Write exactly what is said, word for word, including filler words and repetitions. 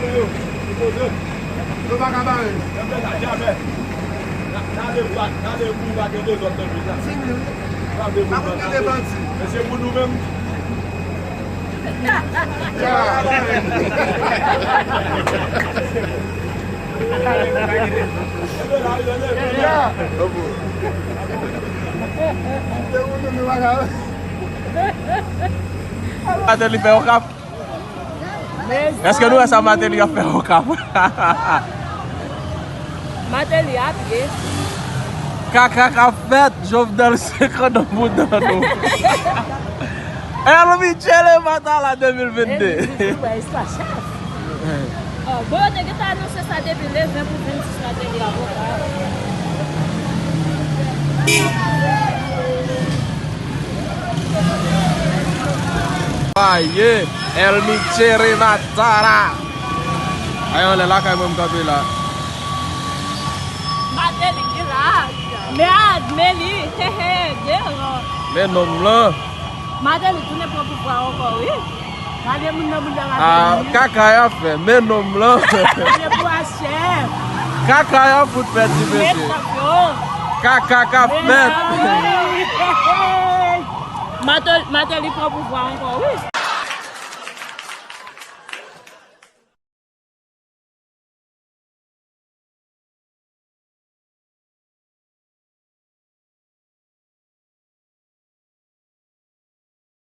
Yo, yo pa ka bare. Yo fè sa jamè. Gade pou, gade pou pa gen dezòd nan vil la. Ti mil. Pa gen dezòd nan vil. Men se pou nou menm. Atè li fè yon kap. Èske nou wè sa Martelly ap fè Okap? Martelly ap ye. Kaka k ap fèt, Jovenel se kandan bouda nou. Elmi Tchele Matala de mil vennde. Elmi, wè, espas chèf. Oh, bon, yo te gentan anonse sa depi le ven pou vennsis Martelly avoka. Aye, Elmi Tchele Matala. Aye, anlè lakay mwen m kanpe la. Martelly ki la. Men admen li, he, he, devan. Men nonm lan. Martelly tounen pran pouvwa ankò, wi. Gade moun nan bouda Martelly. Ah, kaka y ap fè, men nonm lan. Gade pou a chèf. Kaka y ap fout fè ti mesye. Kaka k ap fèt. Martelly, Martelly pran pouvwa ankò, wi.